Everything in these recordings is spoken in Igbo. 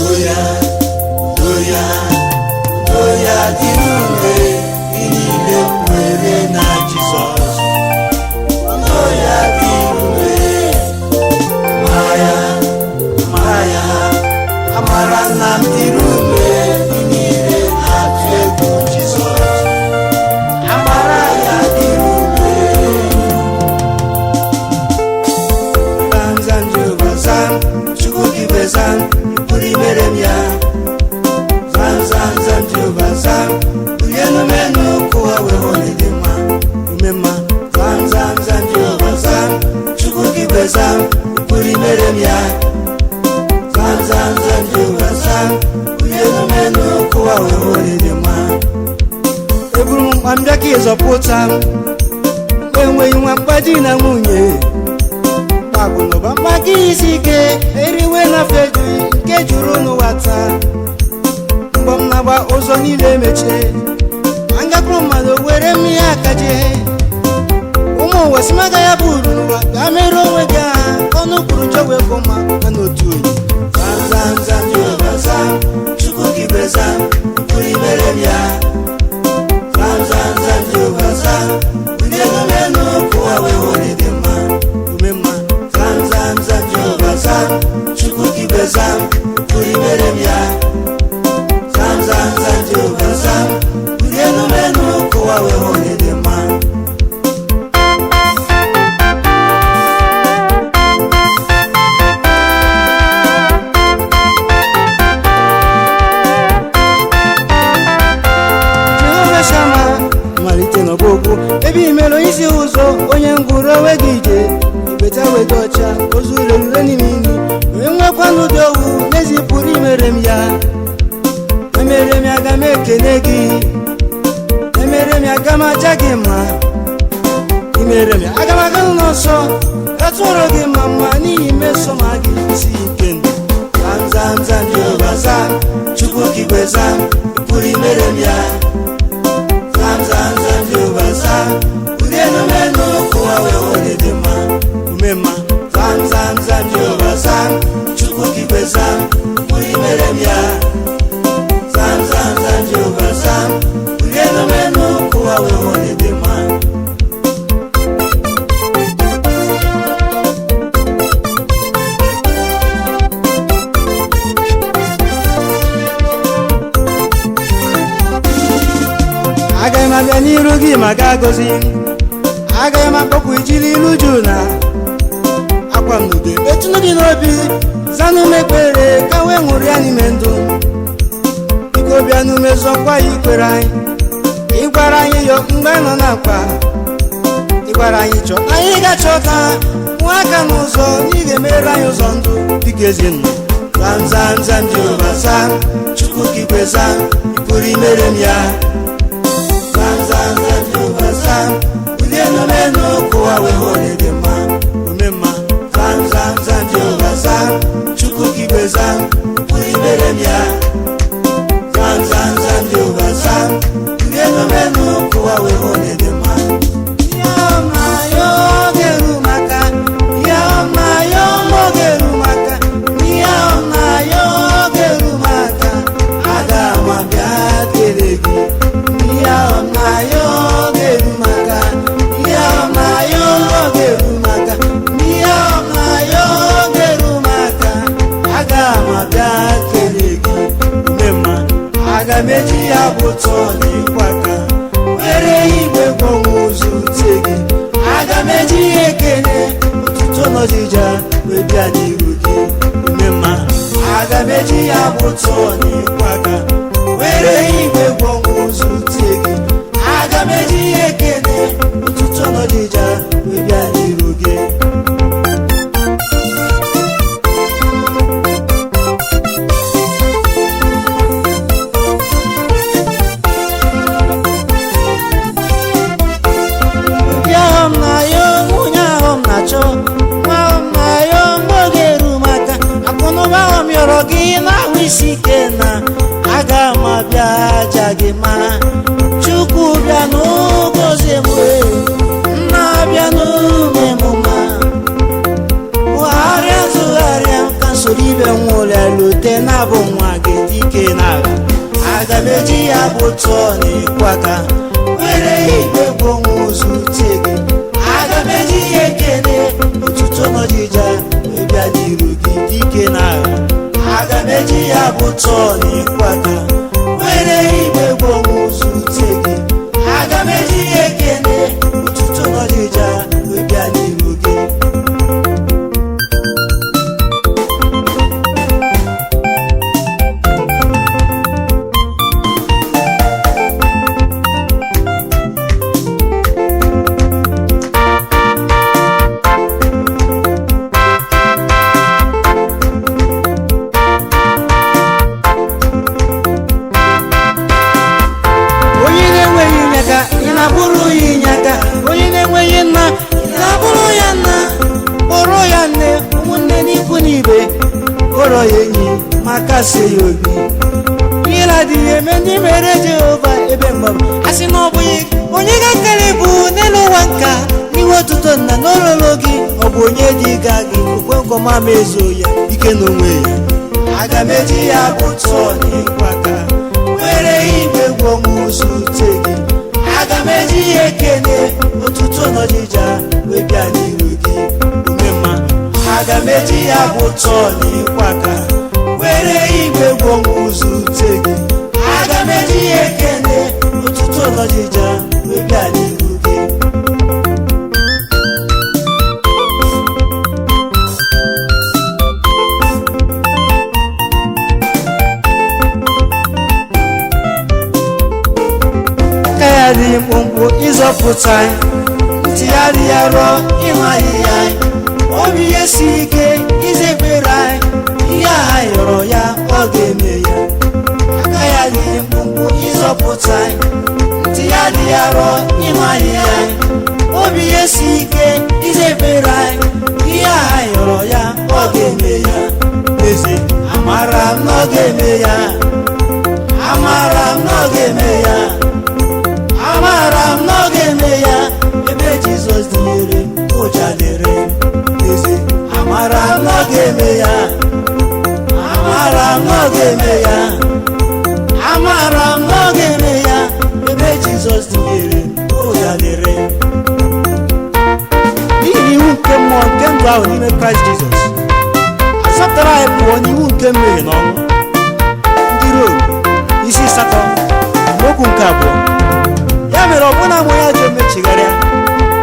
Udo ya, udo ya, udo ya dịrị unu ndị niile kwere na Jizọs. Udo ya dịrị unu. Amara ya, amara ya, amara nna m dịrị unu ndị niile na-atụ egwu Jizọs. Amara ya dịrị unu. Zam zam Jehova zam, Chukwu gị bụ zam, ị pụrụ imere m ya. Zam zam zam Jehova zam, bulienu m enu kụwa wee hụ na ịdị mma, ume mma. Zam zam zam Jehova zam, Chukwu gị bụ zam, ị pụrụ imere m ya. Zam zam zam Jehova zam, bulienu m enu kụwa wee hụ na ịdị mma. Eburu m mkpa m bịa ka ịzọpụta m, enweghị nwa mkpaji na nwunye. Akụnụba maka isi ike eriwe na feju nke juru n'ụwa taa. Mgbọ m na-agba ụzọ niile mechie, ma ngakwuru mmadụ were mmiri akaje. Ụmụ ụwa si maga ya bụ uru n'ụwa ga mere onwe gị aha ọnụ kwuru njọ wee kwụ mma ha n'otu onye. Zam zam zam Jehova zam, Chukwu gị bụ zam, ị pụrụ imere m ya. Zam zam zam Jehova zam, bulienu m enu kụwa wee hụ na ịdị mma, ume mma. Zam zam zam Jehova zam, Chukwu gị bụ zam, ị pụrụ imere m ya. Zam zam zam Jehova zam, bulienu m enu kụwa wee hụ na ịdị mma. Jehova Shama, malite n'ọgwụgwụ ebe imere isi ụzọ onye ngwụrụ onwe gị ije ibeta wede ọcha ozu rerure n'ime ini onye nwekwa n'ụdị owu n'ezi pụrụ imere m ya. Emere m ya aga m ekene gị, emere m ya aga m aja gị mma, imere m ya aga m aga n'ụlọ nsọ atụrụ gị mma mma n'ihi mmeso ma gị isi ike ndụ. Zam zam zam Jehova zam, Chukwu gị bụ zam, ị pụrụ imere m ya. Zam zam zam Jehova zam, bulienu m enu kụwa wee hụ na ịdị mma, ume mma. Zam zam zam Jehova zam, Chukwu gị bụ zam, ị pụrụ imere m ya. Zam zam zam Jehova zam, bulienu m enu kụwa wee hụ na ịdị mma. Agaghị m abịa n'iru gị maka agọzi, agaghị m akpọpụ ijiri ilu juu na akwa m n'udo etunu gị n'obi zanụ m ekpere ka wee ṅụrịa n'ime ndụ. Biko bịa n'ume zọkwa ya ikwere anyị, ịgwara anyị yọ mgbe anyị nọ na akwa, ịgwara anyị chọ anyị ga-achọta nwa aka n'ụzọ na ị ga-emere anyị ụzọ ndụ dịka ezi nna. Zam zam zam Jehova zam, Chukwu gị bụ zam, ị pụrụ imere m ya. Zam zam zam Jehova zam, bulienu m enu kụwa wee hụ na ịdị mma, ume mma. Zam zam zam Jehova zam, Chukwu gị bụ zam, ị pụrụ imere m ya. Zam zam zam Jehova zam, bulienu m enu kụwa wee hụ na ịdị mma. Ihe ọma ya oge eru maka, ihe ọma ya ọma oge eru maka, ihe ọma ya oge eru maka, aga m abịa kelee gị. Ihe ọma ya oge eru maka, ihe ọma ya oge eru maka, ihe ọma ya oge eru maka, aga m abịa kelee gị. Ume mma, aga m eji ya bụ ụtọ na ịkwa aka were igwe gwọnwụ zute gị. Aga m eji ihe ekele ụtụtụ n'ọjịja wee bịa n'iru gị. Ume mma, aga m eji ya bụ ụtọ na ịkwa aka were igwe gwọnwụ zute gị. Aga m eji ihe ekele ụtụtụ n'ọjịja wee bịa n'iru gị. Ndị ahụ m na-ayọ, nwunye ahụ m na-achọ, nwa ahụ m na-ayọ mgbe oge eru maka akụnụba ahụ m yọrọ gị na-ahụ isi ike na aga m abịa aja gị ma Chukwu bịa n'ụgọzie m wee nna bịa n'ume m ma. Bugharịa zụgharịa ka nsoro ibe. Ebe nwụrịa lute na-abụ nwa gị dike n'agha. Aga m eji ya bụ tụọ na ịkwa aka, were igwe gwonwe zute gị. Aga m eji ya ekele otuto n'ọjịja bịa n'iru gị dike n'agha. Aga m eji ya bụ tụọ na ịkwa aka, were igwe gwonwe zute gị. Aga m eji ya ekele otuto n'ọjịja bịa n'iru gị. Onye na-enweghị inye aka, ị na-abụrụ ya inye aka. Onye na-enweghị nna, ị na-abụrụ ya nna. Kpọrọ ya nne, ụmụnne n'ikwu na ibe, kpọrọ ya enyi ma kasie ya obi. Ihe adịghị eme ndị mere Jehova ebe mgbaba. A sị na ọ bụghị onye ga-akara ịbụ n'elu ụwa nka n'iwe otuto nna n'ololo gị, ọ bụ onye dị ga gị okwe nkọma mezuo ya ike n'onwe ya. Aga m eji ya bụ tụọ na ịkwa aka, were igwe gwọnwụ zute gị. Aga m eji ya ekele otuto n'ọjịja wee bịa n'iru gị ume mma. Aga m eji ya bụ tụọ na ịkwa aka, were igwe gwọnwụ zute gị. Aga m eji ya ekele otuto n'ọjịja wee bịa n'iru gị. Aka ya dị mkpụmkpụ ịzọpụta anyị, ntị ya dị ya rụọ ịhụ ahịhịa anyị, obi ya si ike ize ekpere anyị. Ihe a yọrọ ya ọ ga-eme ya. Aka ya dị mkpụmkpụ ịzọpụta anyị, ntị ya dị ya rụọ ịhụ ahịhịa anyị, obi ya si ike ize ekpere anyị. Ihe a yọrọ ya ọ ga-eme ya. N'ezie, amara m na ọ ga-eme ya. Amara m na ọ ga-eme ya. Amara m na ọ ga-eme ya. Ebe Jizọs dịnyere ụja dịrị. N'ezie, amara m na ọ ga-eme ya. Amara m na ọ ga-eme ya. Amara m na ọ ga-eme ya. Ebe Jizọs dịnyere ụja dịrị. N'ihi na iwu nke mmụọ nke ndụ ahụ n'ime Kraịst Jizọs azọpụtara anyị pụọ n'iwu nke mmehie na ọnwụ. Ndị Rom isi 8 amaokwu nke 2. Ya mere ọbụna mụ ya ji emechigharịa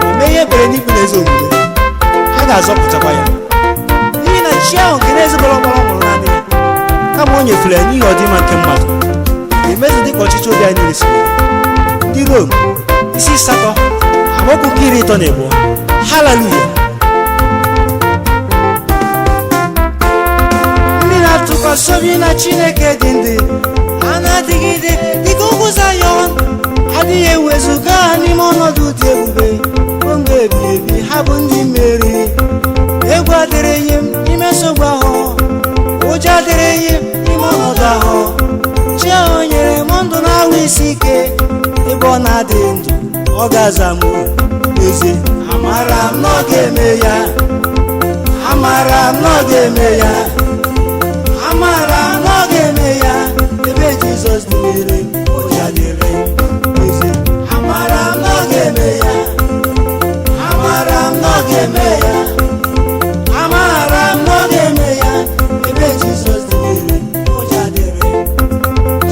ma mee ihe ekpere n'ikpe na ezi omume, a ga-azọpụtakwa ya. N'ihi na chi ahụ nke na-ezubere ọkpara ọ mụrụ naanị ya, kama o nyefere ya n'ihi ọdịmma nke mmadụ, ga-emezu dịka ọchịchọ obi anyị niile si dị. Ndị Rom isi 8 amaokwu nke 32. Haleluya! Ndị na-atụkwasị obi na Chineke dị ndị a na-adịgide dịka ugwu Zayọn, adịghị ewezuga ha n'ime ọnọdụ dị ebube ruo mgbe ebighị ebi. Ha bụ ndị mmeri. Egwu adịrịghị m n'ime nsogbu ahụ, ụjọ adịrịghị m n'ime ọnọdụ ahụ. Chi ahụ nyere m ndụ na-ahụ isi ike, ebe ọ na-adịghị ndụ ọ ga-aza m. N'ezie, amara m na ọ ga-eme ya. Amara m na ọ ga-eme ya. Amara m na ọ ga-eme ya. Ebe Jizọs dịnyere ụja dịrị. N'ezie, amara m na ọ ga-eme ya. Amara m na ọ ga-eme ya. Amara m na ọ ga-eme ya. Ebe Jizọs dịnyere ụja dịrị.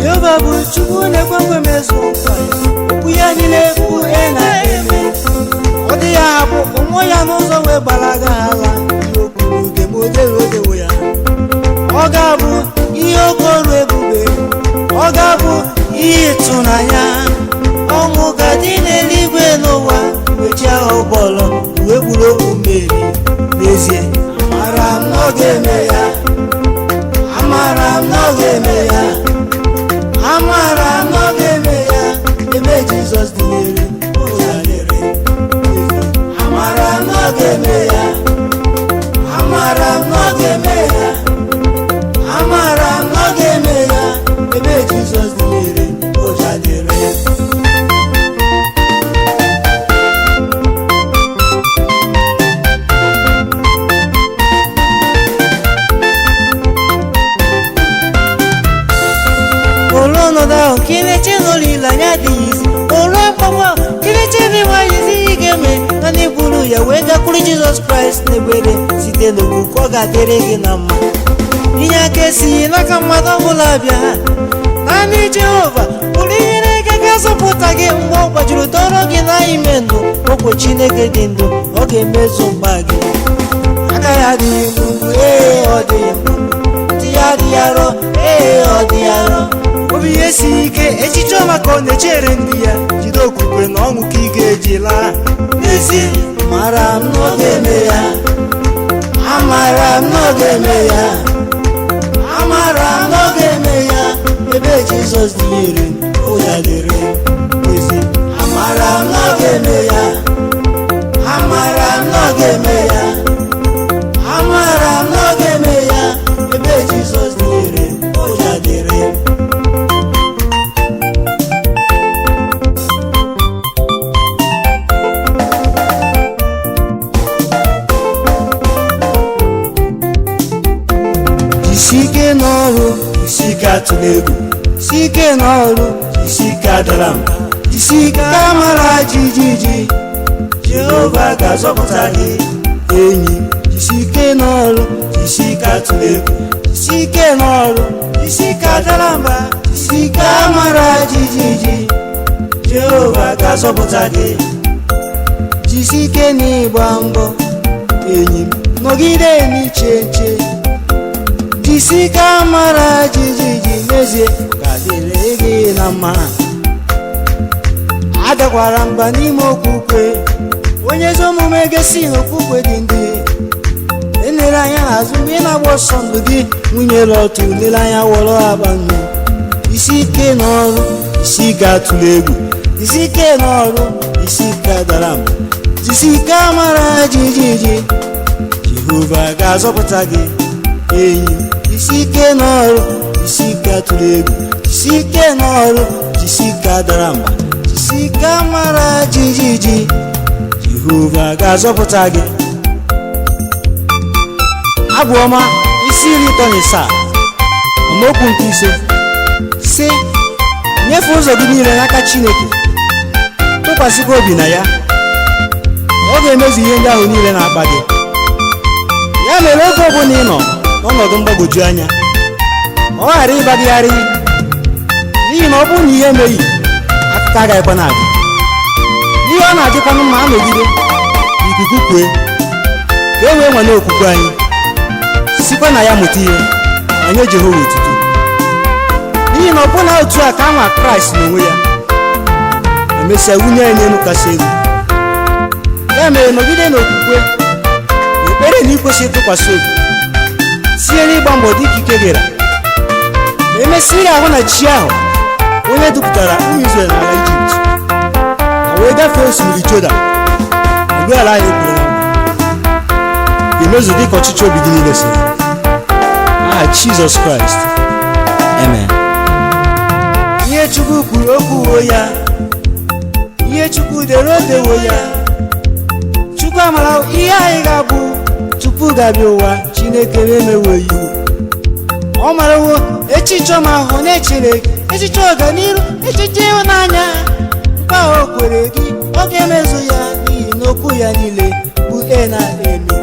Jehova bụ Chukwu na-ekwe nkwa mezu nkwa ya. Okwu ya niile bụ e na eme. Ọ dịghị ahapụ ụmụ ya n'ụzọ wee gbalaga ala. Ihe o kwuru ga-eme, o dewe odewo ya. Ọ ga-abụ ihe oke ọrụ ebube, ọ ga-abụ ihe ịtụnanya. Ọṅụ ga-adị n'eluigwe n'ụwa mgbe chi ahụ bọọlụ uwe gburu okwu mmeri. N'ezie, amara m na ọ ga-eme ya. Amara m na ọ ga-eme ya. Amara m na ọ ga-eme ya. Ebe Jizọs dịnyere ụzọ dịrị. Amara m na ọ ga-eme ya. Amara m na ọ ga-eme ya. Amara m na ọ ga-eme ya. Ebe Jizọs dịnyere ụzọ dịrị. Ọnọdụ ahụ nke ị na-eche na olileanya adịghịzi, oru mkpagbu ahụ nke ị na-eche na ịnweghịzi ihe ị ga-eme, naanị buru ya wee gakwuru Jizọs Kraịst n'ekpere. Site n'okwukwe, ọ ga-adịrị gị na mma. Inye aka esighị n'aka mmadụ ọbụla bịa. Naanị Jehova pụrụ inyere gị aka zọpụta gị mgbe ọ gbajiri dọrọ gị n'ime ndụ. Okwu Chineke dị ndụ, ọ ga-emezu mkpa gị. Aka ya adịghị mkpụmkpụ, ee, ọ dịghị mkpụmkpụ. Ntị ya adịghị arọ, ee, ọ dịghị arọ. Obi ya esighị ike, echiche ọma ka ọ na-echere ndị ya. Jide okwukwe na ọṅụ ka ị ga-eji laa. N'ezie, mara m na ọ ga-eme ya. Amara m na ọ ga-eme ya. Amara m na ọ ga-eme ya. Ebe Jizọs dịnyere m, ụja dịrị m. N'ezie, amara m na ọ ga-eme ya. Amara m na ọ ga-eme ya. Amara m na ọ ga-eme ya. Ebe Jizọs dịnyere m, ụja dịrị m. Jisi ike n'ọrụ, jisi ike atụla egwu. Jisi ike n'ọrụ, jisi ike adala mba. Jisi ike amara jijiji, Jehova ga-azọpụta gị. Enyi, jisi ike n'ọrụ, jisi ike atụla egwu. Jisi ike n'ọrụ, jisi ike adala mba. Jisi ike amara jijiji, Jehova ga-azọpụta gị. Jisi ike n'ịgba mbọ, enyi m, nọgide n'iche nche. Jisi ike amara jijiji, n'ezie ọ ga-adịrị gị na mma. Adakwara mba n'ime okwukwe. Onye ezi omume ga-esi n'okwukwe dị ndị. Enere anya n'azụ mgbe ị na-agba ọsọ ndụ gị. Nwunye Lọtụ lere anya wọrọ akpa nnu. Isi ike n'ọrụ, isi ike atụla egwu. Isi ike n'ọrụ, isi ike dara mba. Jisi ike amara jijiji, Jehova ga-azọpụta gị. Enyi, jisi ike n'ọrụ, jisi ike atụla egwu. Jisi ike n'ọrụ, jisi ike dara mba. Jisi ike amara jijiji, Jehova ga-azọpụta gị. Abụ Ọma isi 37, amaokwu nke 5 si: "Nyefee ụzọ gị niile n'aka Chineke, tụkwasịkwa obi na ya, ọ ga-emezu ihe ndị ahụ niile na-akpa gị." Ya mere, oge ọbụla ị nọ n'ọnọdụ mgbagwoju anya, ọ ghara ịgbagịgharị, n'ihi na ọ bụrụ na ihe emeghị, akụkọ agaghịkwa na-adị. Ihe ọ na-adịkwanụ mma anọgide ikuku kwue ka e wee nwale okwukwe anyị, sikwa na ya mụta ihe ma nye Jehova otuto, n'ihi na ọ bụna otu a ka anwa Kraịst n'onwe ya ma mesịa wunye ya n'elu kasị elu. Ya mere, nọgide n'okwukwe na ekpere na ikwesị ntụkwasị obi, tinyere ịgba mbọ dịka ike gịra. Ma emesịa, ị ga-ahụ na chi ahụ onye dupụtara ụmụ Izrel n'ala Ijipt ma wee gafee osimiri Jọdan ma ruo ala ahụ ekwere na nkwa ga-emezu dịka ọchịchị obi gị niile siri. Aha Jizọs Kraịst, amen. Ihe Chukwu kwuru, okwuwo ya. Ihe Chukwu dere, o dewo ya. Chukwu amara ihe anyị ga-abụ tupu ga-abịa ụwa. Chineke emewo iwu, ọ marawo echiche ọma ahụ na-echere, echiche ọganiru, echiche ịhụnanya. Mkpa o kwere gị, ọ ga-emezu ya, n'ihi na okwu ya niile bụ e na eme.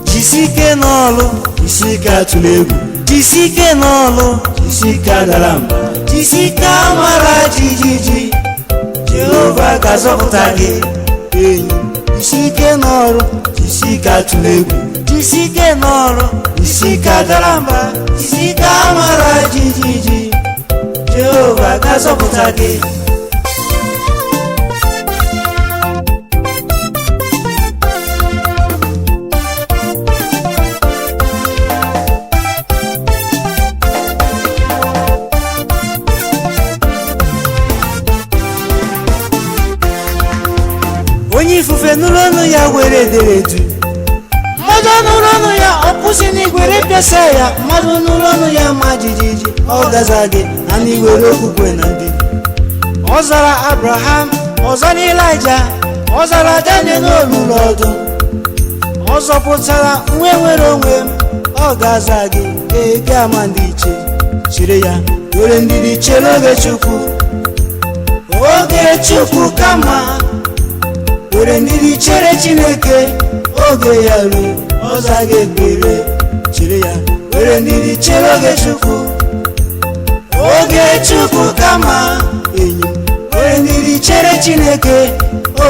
Jisi ike n'ọlụ, jisi ike atụla egwu. Jisi ike n'ọlụ, jisi ike adara mba. Jisi ike amara jijiji, Jehova ga-azọpụta gị. Enyi, jisi ike n'ọrụ, jisi ike atụla egwu. Jisi ike n'ọrụ, jisi ike adara mba. Jisi ike amara jijiji, Jehova ga-azọpụta gị. Onye ifufe nụrụ ọnụ ya were dere edu. Mmadụ nụrụ ọnụ ya, ọ kwụsị n'igwere pịasa ya. Mmadụ nụrụ ọnụ ya ma jijiji, ọ gaza gị na n'iwere okwukwe na ndị. Ọ zara Abraham, ọ zara Elija, ọ zara Daniel n'olulu ọdụm. Ọ zọpụtara nwa nwere onwe m, ọ ga-aza gị ege ama ndị iche. Chere ya, were ndidi chere oge Chukwu. Oge Chukwu kama. Were ndidi chere Chineke, oge ya ruo, ọza gị ekpere. Chere ya, were ndidi chere oge Chukwu. Oge Chukwu kama, enyi m. Were ndidi chere Chineke,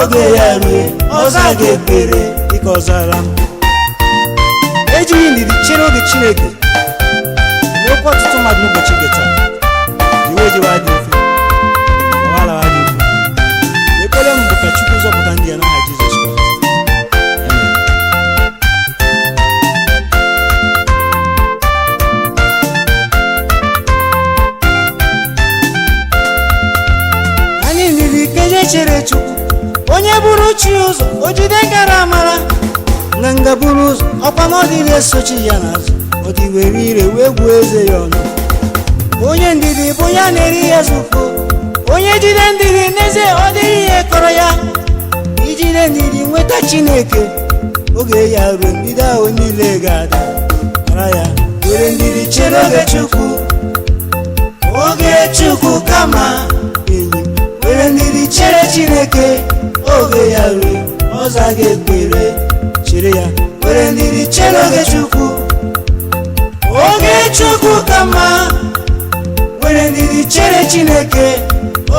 oge ya ruo, ọza gị ekpere, dịka ọ zara m. Ejighị ndidi chere oge Chineke n'okwu ọtụtụ mmadụ n'ụbọchị nke taa. Iwe jiwa dị mfe, ọwalawa dị mfe. Ekpere m bụ ka Chukwu zọpụta ndị ya n'aha Jizọs Kraịst. Amen. Anyị ndidi keje chere Chukwu, onye buru chi ụzọ o jide gara amara. Nganga buru ụzọ, ọkwa na ọ dịrị esochi ya n'azụ, ọ dị were ire wee gwuo eze ya ọnụ. Onye ndidi bụ ya na-eri ya zụfo. Onye jide ndidi n'ezie, ọ dịghị ihe kọrọ ya. Ijide ndidi nweta Chineke, oge ya ruo, ndidi ahụ niile ga-ada mara ya. Were ndidi chere oge Chukwu. Oge Chukwu kama, enyi m. Were ndidi chere Chineke, oge ya ruo, ọza gị ekpere. Chere ya, were ndidi chere oge Chukwu. Oge Chukwu kama. Were ndidi chere Chineke,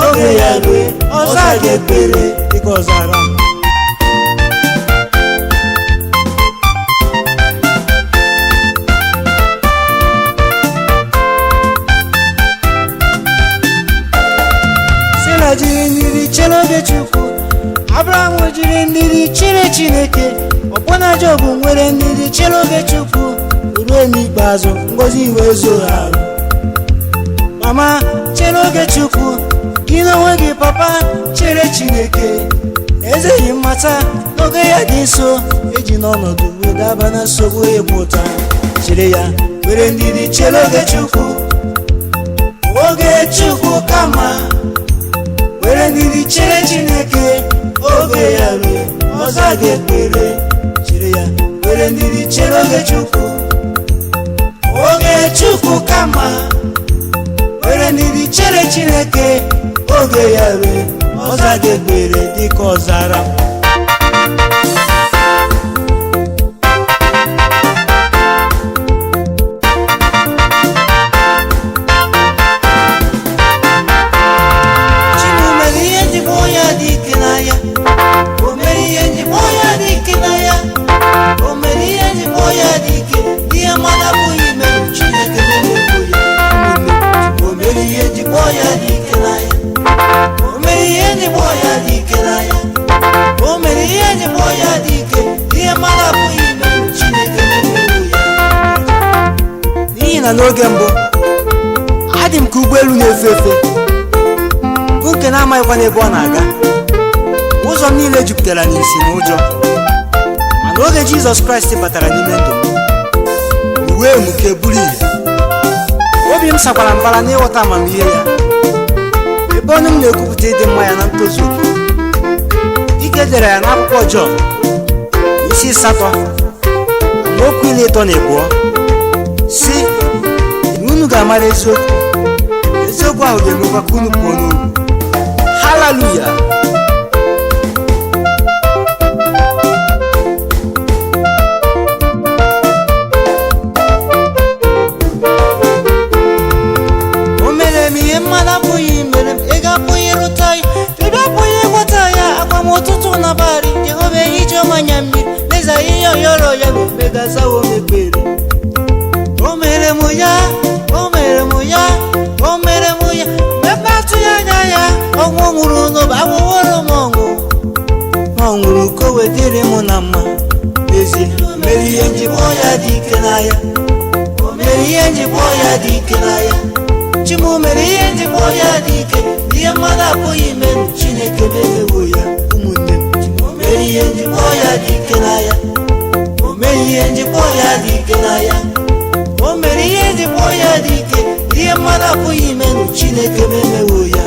oge ya rue, ọza gị ekpere, dịka ọ zara m. Sera jiri ndidi chere oge Chukwu. Abraham jiri ndidi chere Chineke. Ọbụna Job nwere ndidi chere oge Chukwu, ruo n'ikpeazụ ngọzi wee zoo ha arụ. Mama, chere oge Chukwu. Gị n'onwe gị, papa, chere Chineke. Eze yi mmata n'oge ya dị nso. Eji n'ọnọdụ wee daba na nsogbu ịkwụta. Chere ya, were ndidi chere oge Chukwu. Oge Chukwu kama. Were ndidi chere Chineke, oge ya rue, ọza gị ekpere. Chere ya, were ndidi chere oge Chukwu. Oge Chukwu kama. Were ndidi chere Chineke, oge ya rue, ọza gị ekpere, dịka ọ zara m. Chukwu mere ihe njikwa ya dị ike n'anya. O mere ihe njikwa ya dị ike n'anya. O mere ihe njikwa ya dị ike. Ihe mmadụ abụghị ime, Chineke na-emegbu ya. O mere ihe njikwa ya dị ike n'anya. O mere ihe njikwa ya dị ike n'anya. O mere ihe njikwa ya dị ike. Ihe mmadụ abụghị ime, Chineke na-emegbu ya. N'ihi na n'oge mbụ, adị m ka ụgbọelu na-efe efe, bụ nke na-amaghịkwa n'ebe ọ na-aga. Ụzọ m niile jupụtara n'isi na ụjọ. Mana oge Jizọs Kraịst batara n'ime ndụ m, uwe m nke buru ìhè, obi m sakwara mbara n'ịghọta amamihe ya, ebe ọnụ m na-ekwupụta ịdị mma ya na ntozu oke, dịka e dere ya n'akwụkwọ Jọn isi 8, amaokwu 32, si na unu ga-amara eziokwu, eziokwu ahụ ga-emekwa ka unu pụọ n'uru. Haleluya! O mere m ihe mmadụ apụghị imere m. Ego apụghị ịrụta ya, ebe apụghị ịgwọta ya. Akwa m ụtụtụ na abalị, Jehova ehicha m anya mmiri n'ịza ihe ọyọrọ ya na omegazawo m ekpere. O mere m ya, o mere m ya, o mere m ya. Mgbe m na-atụghị anya ya, ọnwụ nwụrụ n'ụba awụworo m ọṅụ. Ọ nwụrụ ka o wetara m na mma. N'ezie, o mere ihe njikwa ya dị ike n'ahịa. O mere ihe njikwa ya dị ike n'ahịa. Chimu mere ihe njikwa ya dị ike. Ihe mmadụ apụghị ime, Chineke memewo ya. Ụmụnne m, o mere ihe njikwa ya dị ike n'ahịa. O mere ihe njikwa ya dị ike n'ahịa. O mere ihe njikwa ya dị ike. Ihe mmadụ apụghị ime, Chineke memewo ya.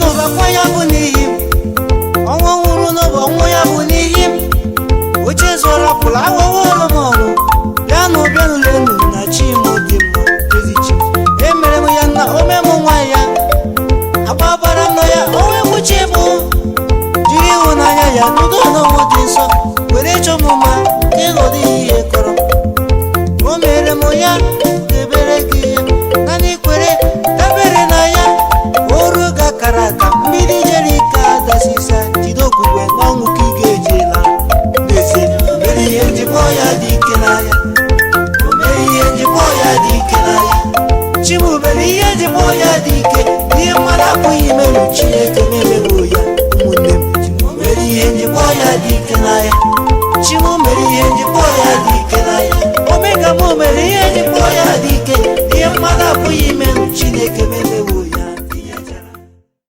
n'ụba kwa ya bụ n'ihi m. Ọnwụ nwụrụ n'ụba, ọnwụ ya bụ n'ihi m. Oche zụrụ pụrụ aghọwo ụlọ m ọrụ. Bịanụ, bịanụ, lenu na chi m dị mma. Ezi chi m emere m ya nna, ome m nwa ya, agbabara m nọ ya onwe mkpuchi bụ jiri ịhụnanya ya n'udo n'ọnwụ dị nsọ were chọọ m mma nke na ọ dịghị ihe kọrọ. O mere m ya ebere gị ya naanị kwere dabere na ya. Oru ga kara aka mmiri jere ike adasịsa. Jide okwukwe n'ọnwụ ka ị ga-ejela. N'ezie, o mere ihe njikọ ya dị ike n'anya. O mere ihe njikọ ya dị ike n'anya. Chimubere ihe njikọ ya dị ike. Ihe mmadụ apụghị imerụ, Chineke na-emewo ya. Ụmụnne m, Chimubere ihe njikọ ya dị ike n'anya. Chimubere ihe njikọ ya dị